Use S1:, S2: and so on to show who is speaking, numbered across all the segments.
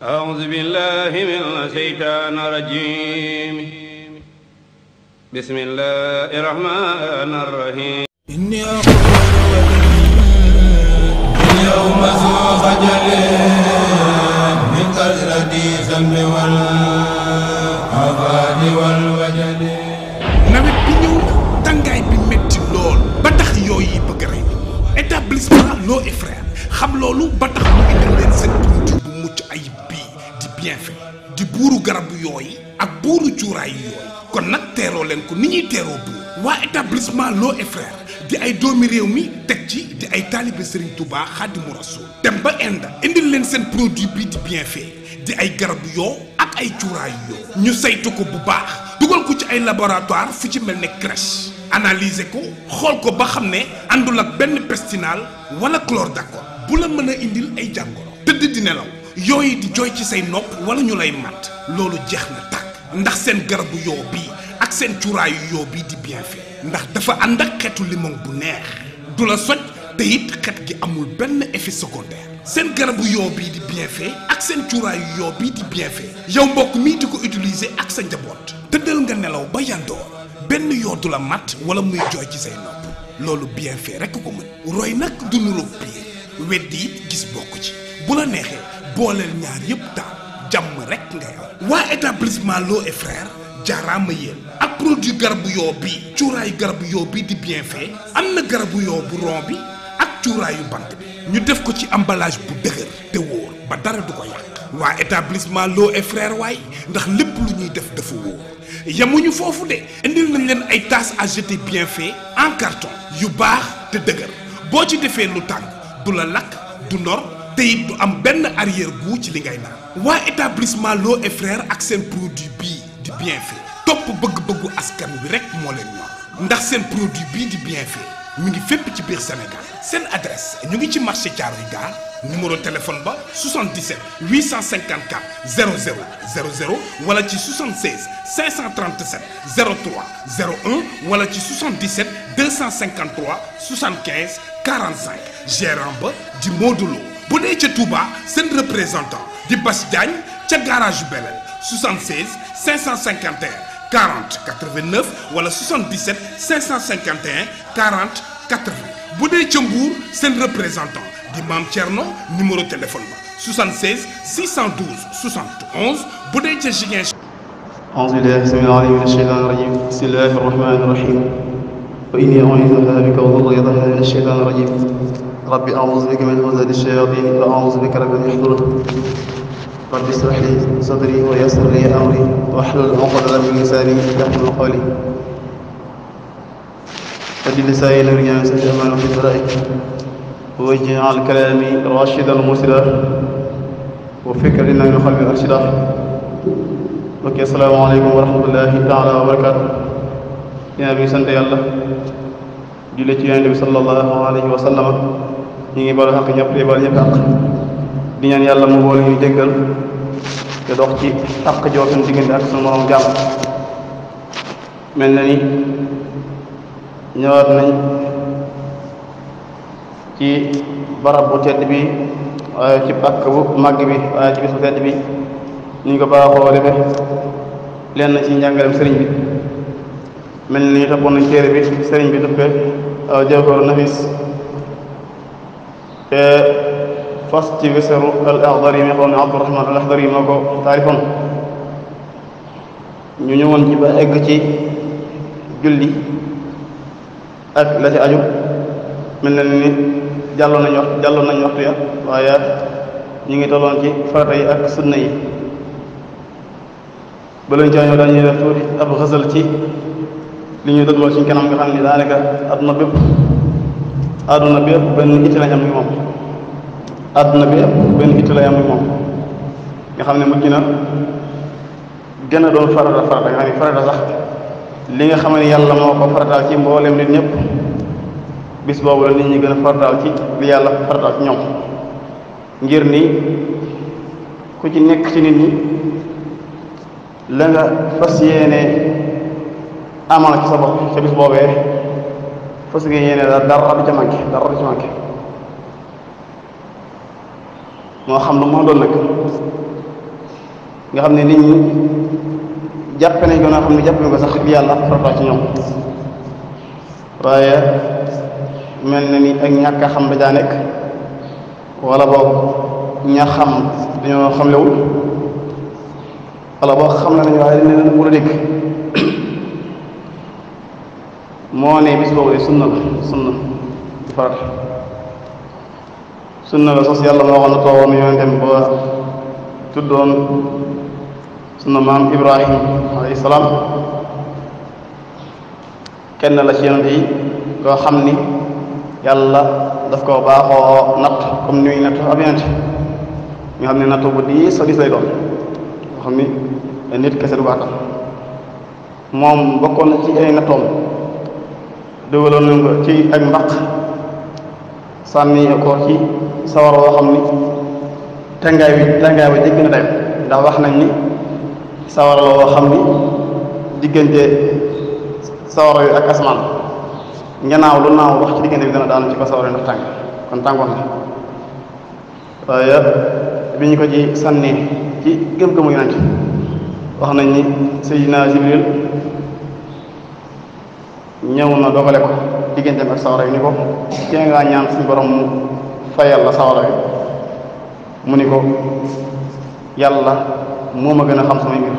S1: أعوذ بالله من الشيطان الرجيم بسم الله الرحمن الرحيم
S2: إني أقول اليوم ذو خجل من كثرة ذنب والعفاد والوجل
S3: nawet bi ñëw tàngaay bi metti lool ba tax yooyu bëgg rey établissement Lo et Frères xam loolu ba tax mu indil leen seen produit bu mucc ayib bii di Bienfait di buuru garabu yooyu ak buuru cuuraayu yooyu kon nag teeroo leen ko ni ñuy teeroo buur waa établissement Lo et Frères di ay doomi réew mi teg ci di ay taalibe Serigne Touba Xaadimu Rasuul dem ba Inde indil leen seen produit bii di Bienfait di ay garabu yoo ak ay cuuraayu yoo ñu saytu ko bu baax dugal ko ci ay laboratoire fu ci mel ne crèche analyser ko xool ko ba xam ne àndul ak benn pestinal wala chlordacone bu la mën a indil ay jàngoro tëdd di nelaw yooyu di jooy ci say nopp wala ñu lay mat loolu jeex na tàkk ndax seen garabu yoo bii ak seen cuuraayu yoo bii di Bienfait ndax dafa ànd ak xeetu limon bu neex du la soj te it xet gi amul benn effet secondaire seen garabu yoo bii di Bienfait ak seen cuuraayu yoo bii di Bienfait yow mbokk mii di ko utiliser ak sa njaboot tëddal nga nelaw ba yandoor benn yoo du la mat wala muy jooy ci say nopp loolu Bienfait rekk ko mën roy nag du nuroog piir weddi it gis bokk ci bu la neexee booleel ñaar yépp taal jàmm rekk ngay am waa établissement Lo et Frères jaaraama yéen ak produit garabu yoo bi cuuraayu garabu yoo bi di Bienfait am na garabu yoo bu rond bi ak cuuraayu bant bi ñu def ko ci emballage bu dëgër te wóor ba dara du ko yàq waa établissement Lo et Frères waay ndax lépp lu ñuy def dafa wóor yemuñu foofu de indil nañ leen ay tasses à jeter Bienfait en carton yu baax te dëgër boo ci defee lu tàng du la lakk du nor te it du am benn arrière goût ci li ngay naan waa établissement Lo et Frères ak seen produit bii di Bienfait topp bëgg-bëggu askan wi rek moo leen ñor ndax seen produit bii di Bienfait mi ngi fépp ci biir Sénégal seen adresse ñu ngi ci marché Thiaroye Gare numéro téléphone ba 77 854 00 00 wala ci 76 537 03 01 wala ci 77 253 75 45 gérant ba di Modou Lo bu dee ca Touba seen représentant di Bass Diagne ca garage Belel 76 551 40 89 wala 77 551 40 80 bu dee ca Mbour seen représentant di Mame Thierno numéro téléphone ba 76 612 71 bu dee ca Ziguinchor.
S4: أعوذ بالله السميع العليم من الشيطان الرجيم بسم الله الرحمن الرحيم وإني أعيذها بك وذريتها من الشيطان الرجيم ربي أعوذ بك من همزات الشياطين وأعوذ بك رب أن يحضرون رب اشرح لي صدري ويسر لي أمري واحلل عقدة من لساني يفقهوا قولي سدد لساني لرجال سجد أمانة في الدرائي واجعل كلامي راشدا مرشدا وفكري من قلبي أرشدا ok asalaamaaleykum wa rahmatullahi taala wa barakaatu yaa bi sant yàlla julli ci yonent bi sallallahu alayhi wa sallam ñu ngi baal xaq ñëpp te baal ñëpp xaq di ñaan yàlla mu boole ñu jéggal te dox ci xaq joo suñu diggante ak suñu morom jàmm mel na ni ñëwaat nañ ci barab bu tedd bi waaye ci pàkk bu màgg bi waaye ci bis bu tedd bi ni ñu ko baaxoo defe lenn ci njàngalem sëriñ bi mel ni ñu toppoon nañ téere bi sëriñ bi duppe Jawharu Nafis te fas ci wisaru al Axdari mi xam ne Abdurahman al Axdari moo ko taarifoon ñu ñëwoon ci ba egg ci julli ak la ci aju mel na ni jàlloon nañ waxtu ya waaye ñu ngi tolloon ci farata yi ak sunna yi ba lañ caa ñëw dañuy def tuuti ab xësal ci li ñuy dëggloo ci kanam nga xam ni daanaka àdduna bépp benn itti lañ am ni moom àdduna bépp benn itti lañ am ni moom nga xam ne mujj na gën a doon farata nga xam ne farata sax li nga xam ne yàlla moo ko farataal ci mboolem nit ñëpp bis boobu la nit ñi gën a farataal ci li yàlla farataal ci ñoom ngir ni ku ci nekk ci nit ñi la nga fas yéene amal ci sa bopp ca bis boobee fas nga yéene dara du ca manqué moo xam lu moo doon nag nga xam ne nit ñi jàppe nañ ko nga xam ne jàppe nañ ko sax yàlla farata ci ñoom waaye mel na ni ak ñàkk a xam dajaa nekk wala boog ña xam dañoo xamlewul wala boog xam ne nañu waaye dañ leen wala dégg moo ne bis boobu de sunna di farata sunna la sos yàlla moo xam ne toowoon ñoo dem ba tuddoon sunna maam Ibrahim alayhi salaam kenn la ci yonent yi koo xam ni yàlla daf ko baaxoo natt comme ni muy natt ab yonent nga xam ne natt bu diis lay doon nga xam ni nit kese du ko attan moom bokkoon na ci ay nattoom dugaloon nañ ko ci ak mbaq sànni ko ci sawar woo xam ni tàngaay bi jégg na dayo ndax wax nañ ni sawar la woo xam ni diggante sawar yu ak asmaan ngenaaw lu naaw wax ci diggante bi dana daanu ci ko sawar yu ndax tàng kon tàngoon na waaye bi ñu ko ci sànni ci gëm-gëmu yonent wax nañ ni Seydina Jibril ñëw na dogale ko digganteem ak sawara yi ni ko cee ngaa ñaan suñu borom mu fayal la sawara yi mu ni ko yàlla moo ma gën a xam samay mbir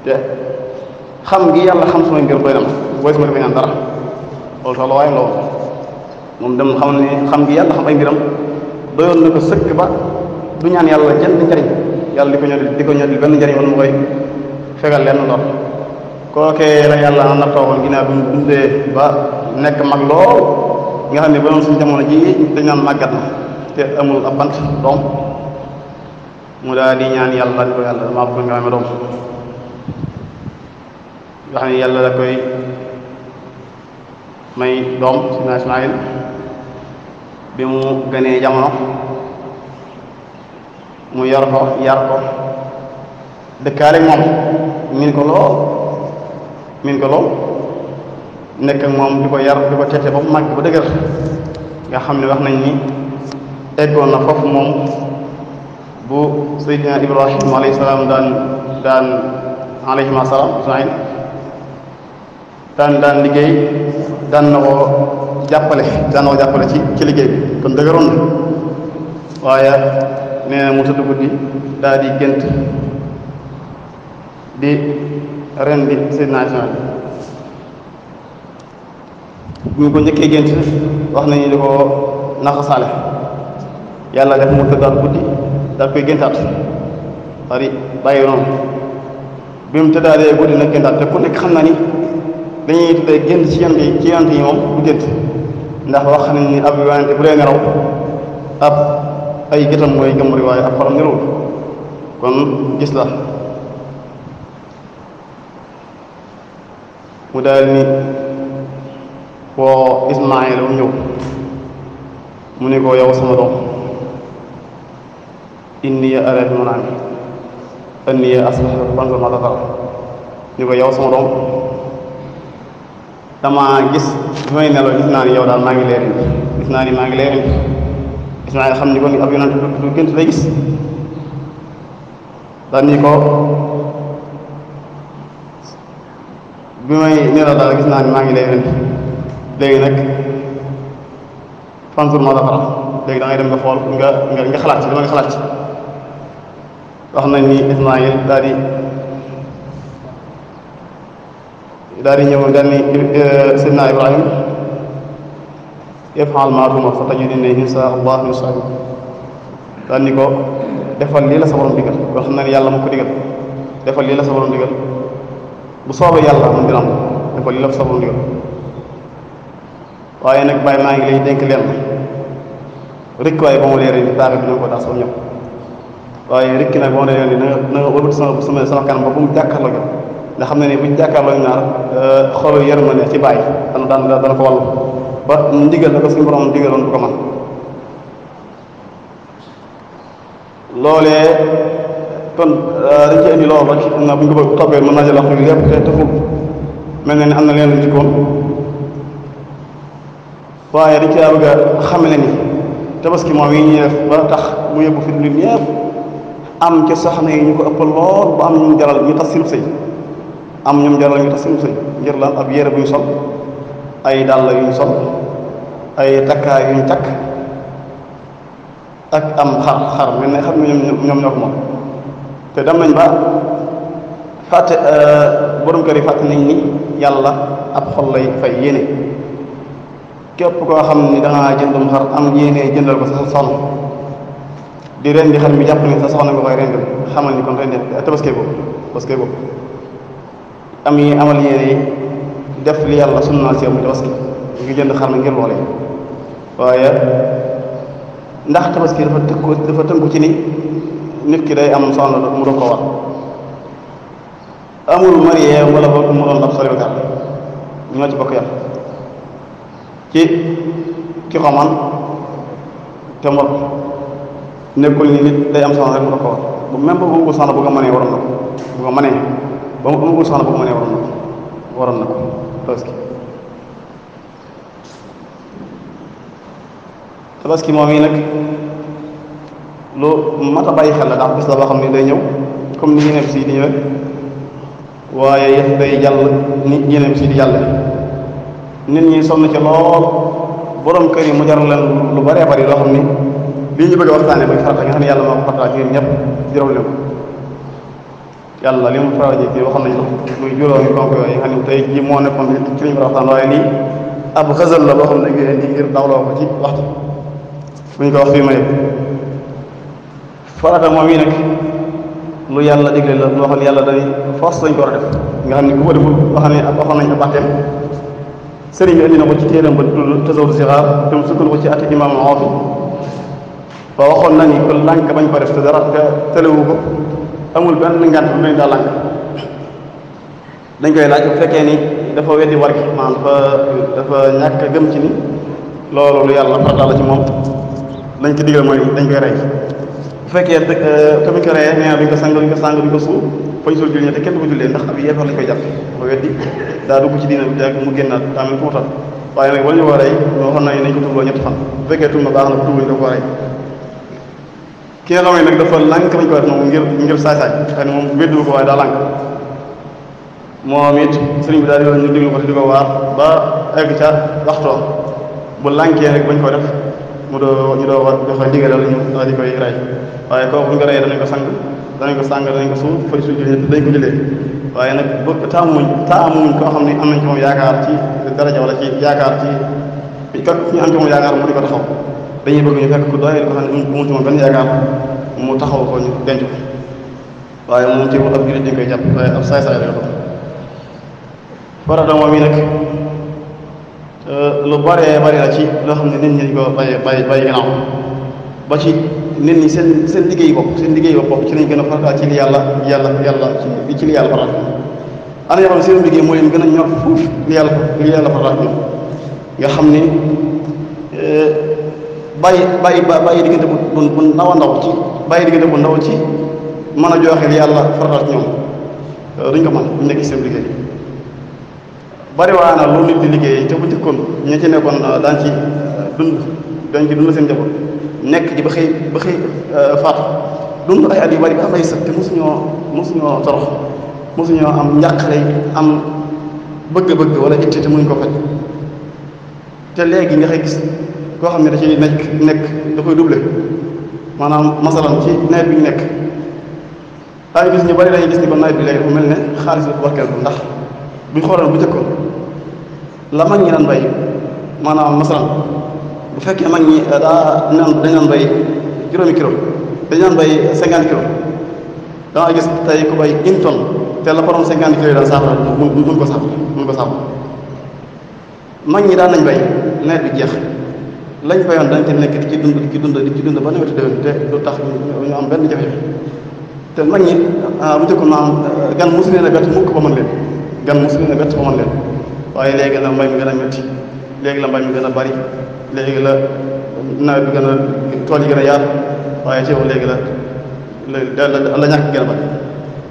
S4: te xam gi yàlla xam samay mbir doy na ma booy sama defee ñaan dara loolu sax la waaye la woon moom dem xam ne xam gi yàlla xam ay mbiram doyoon na ko sëkk ba du ñaan yàlla jënd njariñ yàlla di ko ñoddi benn njariñ wala mu koy fegal lenn lor kookee la yàlla na toogoon ginnaaw bi mu dundee ba nekk mag lool nga xam ne ba doon suñu jamono ji dañ naan màggat na te amul ab bant doom mu daal di ñaan yàlla di ko yàlla damaa bëgg nga amee doom yoo xam ne yàlla da koy may doom Sidina Ismaayil bi mu gënee jamono mu yar ko dëkkaale moom miin ko lool nekk ak moom di ko yar di ko tete ba mu màgg ba dëgër nga xam ne wax nañ ni eggoon na foofu moom bu Seydina Ibrahim alayhi salaam daan alayhi salaam Ismaayil daan liggéey daan na ko jàppale ci liggéey bi kon dëgëroon na waaye nee na mu tëdd guddi daal di gént di ren bi Seydina Ismaayil bu ñu ko njëkkee gént wax nañu di ko naxasaale yàlla def mu tëddaat guddi daal koy géntaat bari bàyyi noonu bi mu tëddaatee guddi nag géntaat te ku nekk xam na ni dañuy tuddee gént ci yonent yi moom du gént ndax wax nañ ni ab yonent bu dee nelaw ab ay gëtam mooy gëmmari waaye ab xolam nelawul kon gis la mu daal ni woo Ismaayil mu ñëw mu ni ko yow sama doom inni araa fil manaami annii asbahuka fanzur maadaa taraa ni ko yow sama doom dama gis bi may nelaw gis naa ni yow daal maa ngi leerin gis naa ni maa ngi leerin Ismaayil xam ni kon ab yonent du gént lay gis daal ni ko bi may nelaw daal gis naa ni maa ngi leerin léegi nag fanzur maadaa taraa léegi da ngay dem nga xool nga xalaat ci dama nga xalaat ci wax nañ ni Ismaayil daal di ñëw daal ni Seydina Ibrahim if'al maa tu'mar satajidunii inshaa Allah mina as-saabiriin daal ni ko defal lii la sa borom digal kon xam na ni yàlla moo ko digal defal lii la sa borom digal bu soobee yàlla man dina am defal lii la sa borom digal waaye nag bàyyi maa ngi lay dénk leen rek waaye ba mu leeree ni taaga bi na ko tax sama ñëw waaye rikki nag boo dee na nga wëlbati sama kanam ba bu mu jàkkaarloo gi nga xam ne ni buñ jàkkaarloo ñaar xolu yërmande ci bàyyi dana ko wàllu ba ndigal la ko suñu borom digaloon du ko man loolee kon dañ ci indi loolu rek na buñ ko bëgg toppee mën naa jël wax bi lépp te tëful mel na ni am na leen lu jikkoon waaye dañ caa bëgg a xamle ni tabaski moom yi ñuy def ba tax mu yóbbu fi nit ñëpp am ci soxna yi ñu ko ëpp lool ba am ñu jaral ñu tas seen sëy am ñoom jaral ñu tas seen sëy ngir lan ab yére bu ñu sol ay dàll yu ñu sol ay takkaay yu ñu takk ak am xar mel ne xam ne ñoom ñoo ko moom te dem nañ ba fàtte borom kër yi fàtte nañ ni yàlla ab xol lay fay yéene képp koo xam ni dangaa jëndum xar am yéene jëndal ko sa soxna di rendi xar mi jàpp ni sa soxna nga koy rendil xamal ni kon rendi tabaskee boobu am yi amal yéene yi def li yàlla sunnaal si muy tabaski ngi jënd xar mi ngir loole waaye ndax tabaski dafa tënku ci ni nit ki day am soxna mu doog ko war amul marié wala boog mu doon ab célibataire ñoo ci bokk yam ci ki ko man te mot nekkul ni nit day am soxna rek mu doog ko war bu même bu amagul soxna bu ko mënee waroon na ko bu ko mënee ba mu amagul soxna bu ko mënee waroon na ko tabaski moom yi nag lu mat a bàyyi xel la ndax bis la boo xam ne day ñëw comme ni yeneen si di ñëwee waaye yëf day jàll ni yeneen si di jàll nit ñi sonn ci lool borom kër yi mu jaral leen lu bëree bëri loo xam ni lii ñu bëgg a waxtaanee muy farata nga xam ne yàlla moo ko farata ci ñëpp jëral leen ko yàlla li mu farata ji waxoon nañu muy juróomi ponk yooyu nga xam ne tey jii moo nekkoon ci li ñu war a waxtaan waaye lii ab xësal la boo xam ne indi ngir dawloo ko ci waxtu bu ñu ko wax fii ma yëg farata moom yi nag lu yàlla digle la loo xam ne yàlla dañuy force lañ ko war a def nga xam ne ku ko deful wax ne ak waxoon nañ ko baxteem sëriñ bi indi na ko ci téeram ba tudd tasawdu sixaar te mu sukkandiku ko ci ati imam Awfi ba waxoon na ni ko lànk bañ ko def te dara te tëlewu ko amul benn ngant bu nañ daa lànk dañ koy laaj bu fekkee ni dafa weddi war gi maanaam dafa ñàkk a gëm ci ni loolu lu yàlla farata la ci moom lañ ko digal mooy dañ koy rey bu fekkee tamit ko reyee nee na duñ ko sang duñ ko suuf fañ suul julli te kenn du ko jullee ndax ab yéefar lañ koy jàpp dafa weddi daa dugg ci diina bi jàgg mu génnaat daa mel ku mu tax waaye nag wala ñu ko rey ñoo xam nañ nañ ko tuubloo ñetti fan bu fekkee tuub na baax na bu tuubuñ da ko rey ki nga xam ne nag dafa lànk bañ ko def moom ngir saay-saay xëy na moom weddu ko waaye daa lànk moom it sëriñ bi daal di ñu diglu ko di ko waar ba egg ca waxtoom bu lànkee rek bañ ko def mu doo ñu doo war joxe ndigal la ñu daal di koy rey waaye kooku bu ñu ko reyee danañ ko sang danañ ko suuf fay suuf dañ ko jëlee waaye nag bëgg taamuñ koo xam ne am nañ ci moom yaakaar ci daraja wala ci yaakaar ci kat ñu am ci moom yaakaar mu di ko taxaw dañuy bëgg ñu fekk ku doy ko xam ne mu ci moom benn yaakaar mu taxaw ko ñu denc ko waaye moom ci ab jullit dañ koy jàpp waaye ab saay-saay la ko farata moom yi nag lu bëree bëri la ci loo xam ne nit ñi dañ ko bàyyi gannaaw ba ci nit ñi seen liggéey bopp ci lañ gën a farata ci li yàlla ci li yàlla farata ana yoo xam ne seen liggéey moo leen gën a ñor fuuf li yàlla farata ñoom nga xam ni bàyyi diggante bu ndaw a ndaw ci bàyyi diggante bu ndaw ci mën a joxe li yàlla farata ñoom duñ ko mën buñ nekk ci seen liggéey bari waa na lu nit di liggéey te bu jëkkoon ñi ci nekkoon daan ci dund seen njaboot nekk ci ba xëy faatu dund ay at yu bari ba am ay sët te mosuñoo torox mosuñoo am njàqare am bëgg-bëgg wala itte te mënuñ ko faj te léegi nga xëy gis koo xam ne da ciy nekk da koy doublé maanaam masalan ci nawet bi ñu nekk daañu gis ñu bari dañuy gis ni ko nawet bi léegi dafa mel ne xaalis dafa barkeel ko ndax bu ñu xooloon bu jëkkoon la mag ñi daan bay maanaam masalan bu fekkee mag ñi dañ daan bay juróomi kilo dañ daan bay 50 kilos da nga gis tey ku bay 1 tonne te la borom 50 kilos yi daan saafara mun ko saafara mag ñi daan nañ bay nawet bi jeex lañ bayoon dañ ci nekk di ci dund ba nawet déwén te du tax ñu am benn jafe-jafe te mag ñi bu jëkkoon maanaam gan mosu leen a bett mukk ba mën leen waaye léegi la mbay mi gën a métti léegi la mbay mi gën a bari léegi la nawet bi gën a tool yi gën a yaatu waaye teewul léegi la ñàkk gën a bari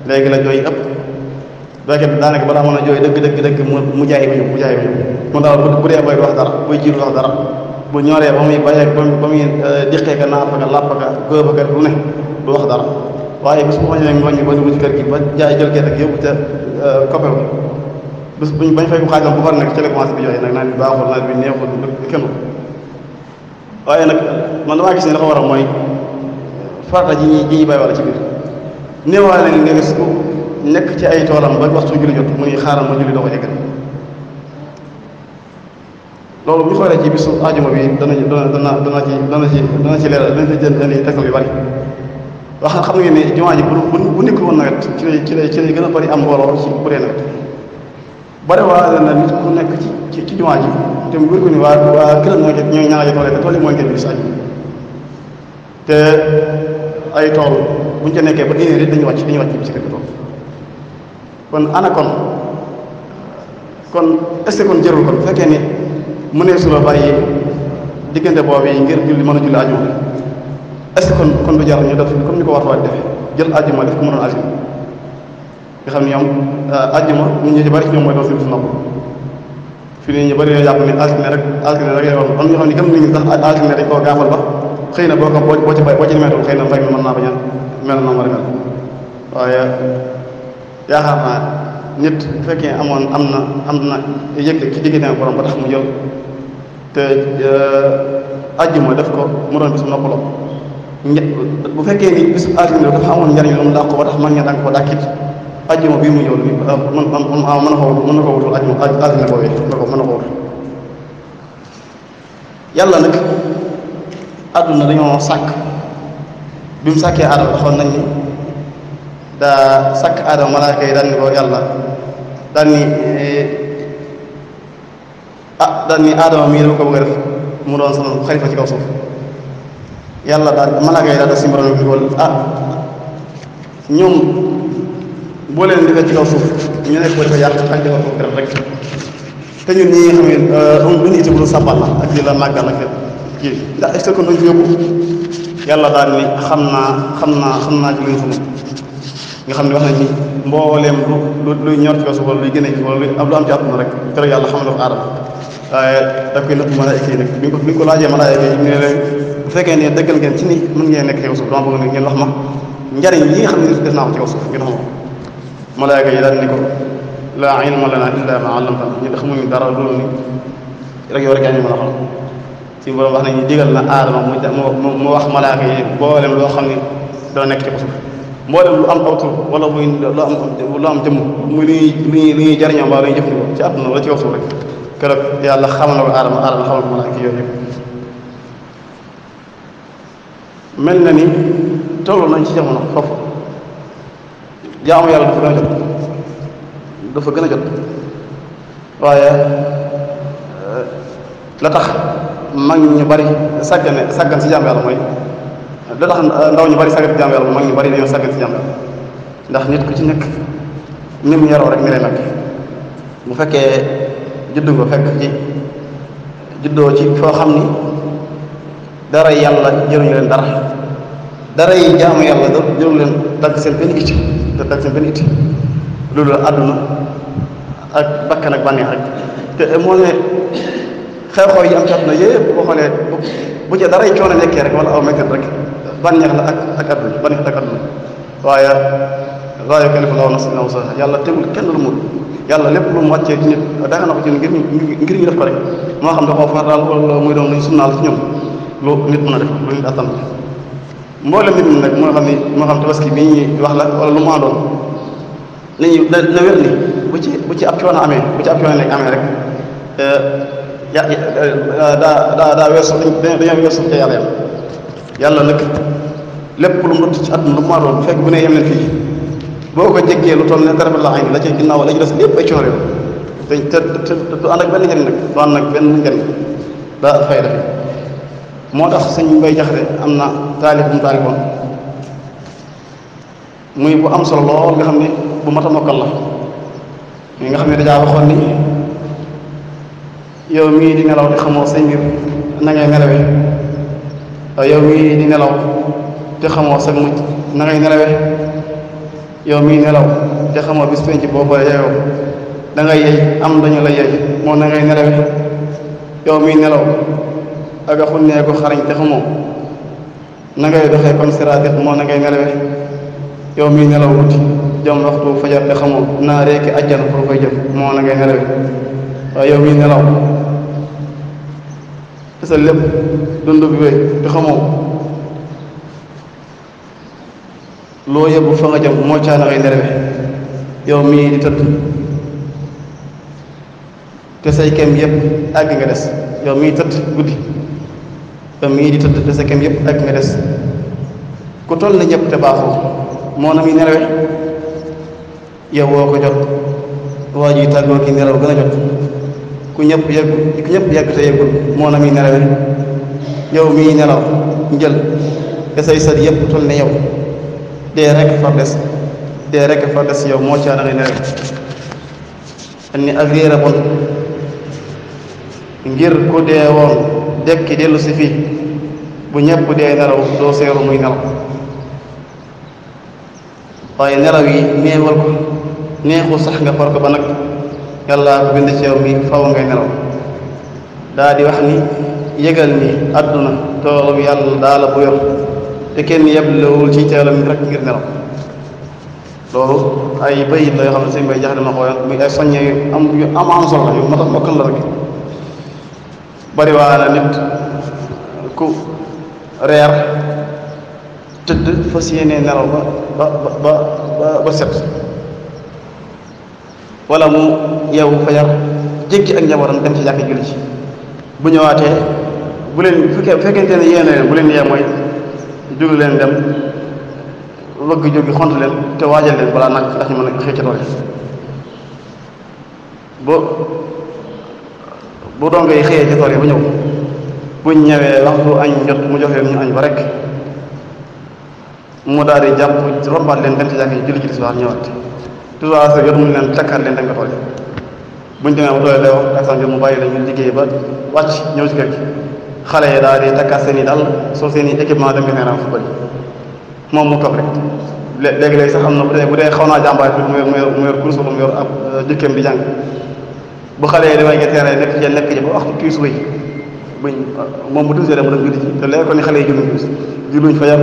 S4: léegi la jooy ëpp béykat bi daanaka balaa mën a jooy dëgg mu jaay ba ñëw mu daal bu dee bay du wax dara buy jiir du wax dara bu ñoree ba muy bayee ba muy diqee ka naaf ka làpp ka góob ka lu ne du wax dara waaye bis bu ma ñëwee ngooñ bi ba dugg ci kër gi ba jaay jël gerte gi yóbbu ca koppel bis bañ fay ko xaajam bu bari nag ci la commencé bi joxe nag naan bi baaxul naan bi neexul kenn waaye nag man damaa gis ne dafa war a mooy farata ji ñuy bay wala ci biir néewaale ne nga gis ko nekk ci ay toolam ba waxtu julli jot mu ngi xaaral ma julli doo ko eggal loolu bu ñu xoolee ci bisu ajuma bi dana ci leeral dana ci jël ay tekkal yu bari wax na xam ngeen ne jumaa ji bu nekkul woon nawet ci lay gën a bari am mbooloo ci bu dee nawet bari waa na nit ku nekk ci jumaa ji te mu wér ko ni waa këram ñooy ñaanal tool te tool yi mooy ngeen bis ajuma te ay tool bu ñu ca nekkee ba une heure dañuy wàcc bi ci kër gi tool kon ana kon est-ce que kon jërul kon bu fekkee ni mënee su la bàyyi diggante boobu yi ngir julli mën a julli ajuma est-ce que kon du jar ñu def comme ni ko war a defee jël ajuma def ko mu doon ajuma nga xam ne ñoom ajuma nit ñi ci bari ci ñoom mooy doon si bisu nopp fii nii ñu bari yoo jàpp ne altine rek lay wax am ñoo xam ne gëm nañu sax altine dañ koo gaafal ba xëy na boo ci demeetul xëy na mbay mi mën naa bañ a mel na war a mel waaye yaakaar naa nit bu fekkee am na yëg ci diggante borom ba tax mu jël te ajjuma def ko mu doon bisu noppaloo bu fekkee ni bisu altine dafa amoon njariñ lu mu dàq ko ba tax mag ña danga ko dàkkit ajjuma bii mu ñëw mën na ko wutul ajjuma altine boobu mën na ko wutul yàlla nag àdduna dañoo sàkk bi mu sàkkee aadama waxoon nañ ni daa sàkk aadama malaaka yi daan ni ko yàlla daan ni aadama mii dama ko bëgg a def mu doon sama xalifa ci kaw suuf yàlla daal malaaka yi daal def si borom bi ko ñoom boo leen defee ci kaw suuf ñu nekk ko yàq ak defal ko garab rek te ñun ñi nga xam ne duñu itam lu sàbbal la ak di la màggal ak kii ndax est-ce que kon dañ ko yóbbu yàlla daal ni xam naa ci lu ñu xamul nga xam ne wax nañ ni mbooleem luy ñor ci kaw suuf wala luy gën a wala lu am ci àdduna rek keroog yàlla xam na ko aadama waaye daf koy nëpp malaayka yi nag bi ñu ko laajee malaayka yi ñu ne leen bu fekkee ne dëggal ngeen ci ni mën ngeen nekk ci kaw suuf dama bëgg ngeen wax ma njariñ yi nga xam ne def naa ko ci kaw suuf ngeen xam ko malaayka yi daal ni ko laa ilma lana illa ma allamtana ñu xamuñu dara loolu ni rek yow rek yaa ñu mën a xam ci borom wax nañu digal na aadama mu wax malaaka yi mboolem loo xam ne dana nekk ci ko suuf mboolem lu am aw tur wala muy lu am jëmm muy lu ñuy jariñoo mbaa lu ñuy jëfandikoo ci àdduna wala ci kaw suuf rek keroog yàlla xamal na ko aadama xamal ko malaaka yooyu yëpp mel na ni toll nañ ci jamono foofu jaamu yàlla dafa gën a jot waaye la tax mag ñu bari sàggan si jaamu yàlla mooy la tax ndaw ñu bari sàggan si jaamu yàlla mooy mag ñu bari dañoo sàggan si jaamu yàlla ndax nit ku ci nekk ni mu yaroo rek ni lay mel bu fekkee juddu nga fekk ci juddoo ci foo xam ni dara yàlla jëruñu leen dara yi jaamu yàlla jëruñu leen dagg seen benn itti loolu la àdduna ak bakkan ak bànneex rek te moo ne xew-xew yi am ci àdduna yëpp boo xoolee bu ci dara coono nekkee rek wala aw métti rek bànneex la ak àdduna waaye laa yukallifu llaahu nafsan illaa wus'ahaa yàlla tegul kenn lu mu yàlla lépp lu mu wàccee ci nit daga na ko ci ngir ñu def ko rek moo xam da koo farataal wala muy doon luñ sunnaal ci ñoom lu nit mën a def lu nit attan mboolem nit ñi nag moo xam tabaski bi ñuy wax la wala lu mu àndoon nañu na wér ni bu ci ab coono amee nekk amee rek daa weesu dañoo weesu ca yàlla nag lépp lu mu rëtt ci àdduna lu mu àndoon bu fekk bu ne yem leen fii boo ko jéggee lu toll ne dara la ay la ci ginnaaw la ci des lépp ay coono te du ànd ak benn njëriñ nag du ànd ak benn njëriñ daa fay def moo tax sëñ Mbay Jaxate am na taalif bu mu taalifoon muy bu am solo lool nga xam ne bu mat a mokkal la mi nga xam ne dajaa waxoon ni yow mii di nelaw te xamoo sa mbir na ngay nelawee yow mii di nelaw te xamoo sa mujj na ngay nelawee yow mii nelaw te xamoo bis penc boobu yeyoo da ngay yey am dañu la yey moo na ngay nelawee yow mii nelaw ak a xunnee ko xarañ te xamoo na ngay doxee comme siraat moo na ngay nelawee yow mii nelaw guddi jëm waxtu fajar te xamoo naa reeki àjjana foo koy jëm moo na ngay nelaw waaye yow mii nelaw te sa lépp dund bi wéy te xamoo loo yóbbu fa nga jëm moo caana ngay nelawe yow mii di tëdd te say kem yëpp àgg nga des yow mii tëdd guddi yow mii di tëdd te say kem yëpp àgg nga des ku toll na ñëpp te baaxoo moo na muy nelawe yow woo ko jot waa ji tàggoo ki nelaw gën a jot ku ñëpp yegg te yeggul moo na muy nelawe yow mii nelaw njël te say sët yëpp toll ne yow dee rekk far des yow moo caa da ngay nelawe ni ak réer a bon ngir ku dee woon dekki dellu si fii bu ñëpp dee nelaw doo seeru muy nelaw waaye nelaw yi néewal ko neexul sax nga far ko ba nag yàlla ko bind ci yow mi faw ngay nelaw daa di wax ni yëgal ni àdduna toolu yàlla daala bu yor te kenn yeblewul ci teelam rek ngir nelaw loolu ay bayit la yoo xam ne sëñ bay jax dama xooyoon muy ay soññe yu am solo la yu mat a mokkal la rek bari waa na nit ku reer tëdd fas yéenee nelaw ba set wala mu yeewu fajar jéggi ak njabootam dem ci jàkk julli ci bu ñëwaatee bu leen fekkente ne yéene leen bu leen yee mooy jóg leen dem wëgg jógi xont leen te waajal leen balaa nag ndax ñu mën a xëy ca tool bu dongo yi xëyee ca tool yi ba ñëw buñ ñëwee waxtu añ jot mu jox leen ñu añ ba rek mu daal di jàpp rombaat leen dem ci jàkk yi julli ci tisbaar ñëwaat tisbaar sa jot mu leen takkaat leen dem nga tool yi buñ demee ba tool yi day wax ak san jot mu bàyyi la ñu liggéey ba wàcc ñëw ci kër gi xale yi daal di takkaat seen i dal soo seen i équipement dem nga neeraam football moom mu toog rek léegi-léegi sax am na bu dee xaw naa jàmbaay bi mu yor kurus wala mu yor ab jëkkeem di jàng bu xale yi damay teere nekk ji ba waxtu kii suba yi buñ moom bu tuusee dem mu dem julli ji te léegi ko ni xale yi julluñ fajar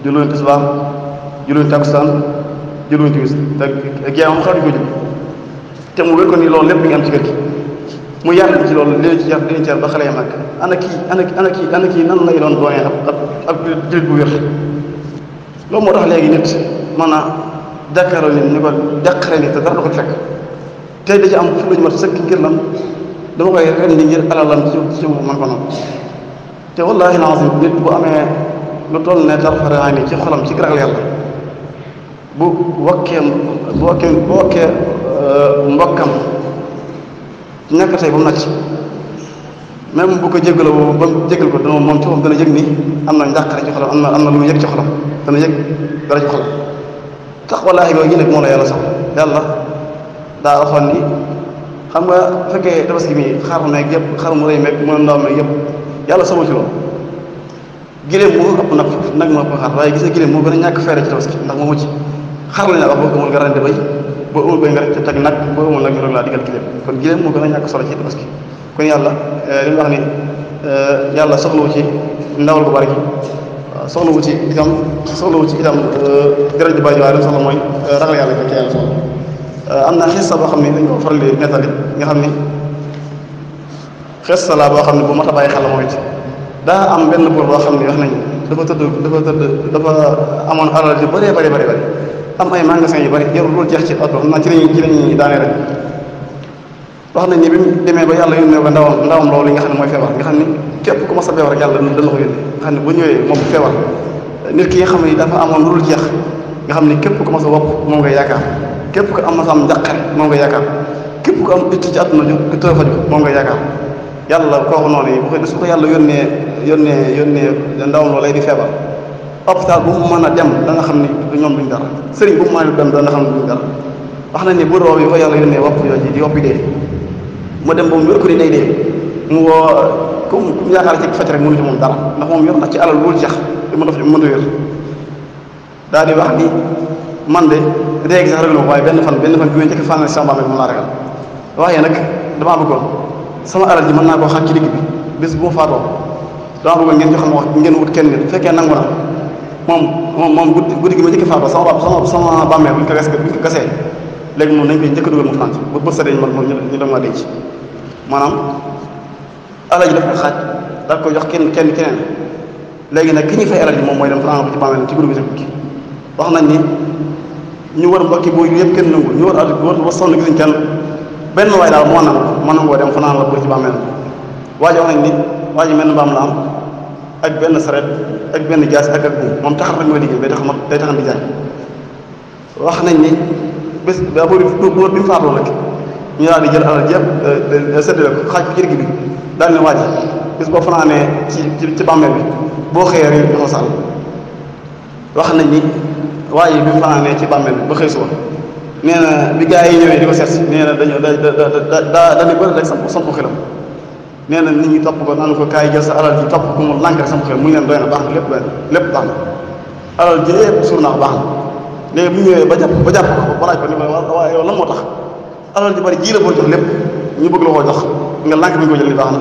S4: julluñ tisbaar julluñ takkusaan julluñ timis te géew moom xaw di ko jul te mu wér ko ni loolu lépp mi ngi am ci kër gi mu yar ci loolu leen ci yar leen ci yar ba xale yi màgg ana kii nan lay doon doonee ab jullit bu wér loolu moo tax léegi nit mën a jàkkaaroo nit ñu ko jàqare nit te dara du ko fekk tey da ci am fu lañu mat sëkk ngir lan dama koy rendi ngir alalam ci man ko noonu te wallaahi lazim nit bu amee lu toll ne tarfare ni ci xolam ci ragal yàlla bu wakkee mbokkam ñàkk tey ba mu nacc même bu ko jégaloo ba mu jégal ko dana moom ci moom dana yëg ni am na njàqare ci xolam am na lu mu yëg ci xolam dana yëg dara ci xolam tax wallaahi googu nag moo la yàlla sax yàlla daa waxoon ni xam nga fekkee tabaski mi xar mu nekk yëpp xar mu rëy meeg mu ndaw meeg yëpp yàlla sama ci loolu giléem moo ëpp nag moo ëpp xar waaye gis nga giléem moo gën a ñàkk feere ci tabaski ndax moo mucc xar lañ la wax boo amul nga rende bay boo amul bay nga rek teg nag boo amul nag ñu doog laa digal giléem kon giléem moo gën a ñàkk solo ci tabaski kon yàlla li mu wax ni yàlla soxlawu ci ndawal bu bari waaw soxlawu ci itam deret ji bàyyi waaye li mu soxla mooy ragal yàlla fekk yàlla soxla am na xissa boo xam ne dañ ko faral di nettali nga xam ni xissa la boo xam ne bu mat a bàyyi xel la moom it daa am benn buur boo xam ne wax nañ dafa amoon alal yu bëree bëri am ay magasin yu bëri jarul loolu jeex ci oto xam naa ci lañuy daanee rek wax nañ ni bi mu demee ba yàlla yónnee ko ndawam loolu li nga xam ne mooy feebar nga xam ni képp ku mas a feebar rek yàlla dana ko yónnee nga xam ne bu ñëwee moom feebar nit ki nga xam ne dafa amoon lu dul jeex nga xam ne képp ku mas a wopp moom ngay yaakaar képp ku am mas a am njaqare moom ngay yaakaar képp ku am itti ci àdduna ju tëra faju moom ngay yaakaar yàlla kooku noonu yi bu ko su ko yàlla yónnee ndawam loolu lay di feebar hôpital bu mu mën a dem da nga xam ni ñoom duñ dara sëriñ bu mu mën a dem da nga xam ne duñ dara wax nañ ne bu roob yi ko yàlla yónnee wopp yooyu di woppi dee mu dem ba mu wér ko ni day dee mu woo ku mu yaakaar ci faj rek mënu ci moom dara ndax moom yor na ci alal loolu jeex mën a wér daal di wax ni man de léegi sax ragal waaye benn fan bi ma njëkk fan sama bàmmeel moom laa ragal waaye nag damaa bëggoon sama alal ji mën naa koo xaaj ci digg bi bés bu ma faatoo damaa bëggoon ngeen jox ma wax ngeen wut kenn nit bu fekkee nangu na moom moom guddi gi ma njëkk faatoo sama bàmmeel bu ñu ko gasee léegi moom nañ koy njëkk dugal mu France ba bët sa dañ moom ñu doon ma denc maanaam alal ji daf ko xaaj daf ko jox keneen léegi nag ki ñuy fay alal ji moom mooy dem France ko ci bàmmeel ci guddi gi wax nañ ni ñu war mbokki boo yëpp kenn nangu ñu war alal war sonn gisuñ kenn benn waay daal moo nangoo dem fanaan la bër ci bàmmeel waa ji wax nañ ni waa ji mel na mbaam la am ak benn saret ak benn jaas ak moom taxar rek mooy liggéey day taxan di jaay wax nañ ni bés ba bi mu faatoo nag ñu daal di jël alal ji yëpp séddale ko xaaj ko ci digg bi daal ne waa ji bés boo fanaanee ci bàmmeel bi boo xëyee rek dafa sàll wax nañ ni waa ji bi mu fanaanee ci bàmmeel bi ba xëy suba nee na bi gaa yi ñëwee di ko seet nee na dañu dañu bëri rek samp xelam nee na nit ñi topp ko naan ko kaay jël sa alal ji topp ko mu lànk rek samp xel mu ngi leen doy na baax na lépp baax na alal ji yëpp suur naa ko baax na léegi bu ñëwee ba jàpp ko ba laaj ko ni ko waaye yow lan moo tax alal ji bari ji la boo jox lépp ñu bëgg la koo jox nga lànk bi ñu ko jël ni baax na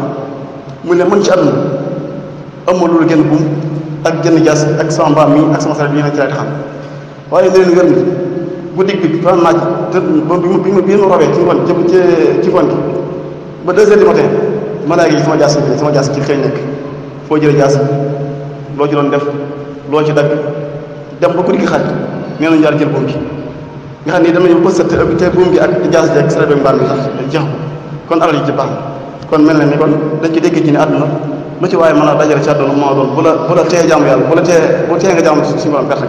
S4: mu ne man ci àdduna am ma loolu genn buum ak genn jaas ak sama mbaam mi ak sama saret bii nag ci lay taxam waaye ne leen wér ni bu digg bi fa naaj te bi ma robee ci ngoon ci ngoon gi ba 2 heures du matin malaaka yi sama jaas ci xëy nekk foo jëlee jaas loo ci doon def loo ci dagg dem ba guddi gi xaaj nee na ñaar jël buum gi nga xam ni dama ñëw pësat te buum gi ak jaas ji ak saret bi mbaam mi sax jeex ko kon alal yi ci baax na kon mel na ni kon dañ ci dégg ci ni àdduna lu ci waaye mën a dajale ci àdduna moo doon bu la tee jaamu yàlla bu tee nga jaamu suñu borom perte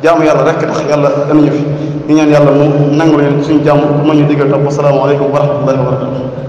S4: jaamu yàlla rek tax yàlla danañu fi ñu ñaan yàlla mu nangu leen suñu jaamu ma ñu diggal topp asalaamaaleykum wa rahmatullahi wa barakatu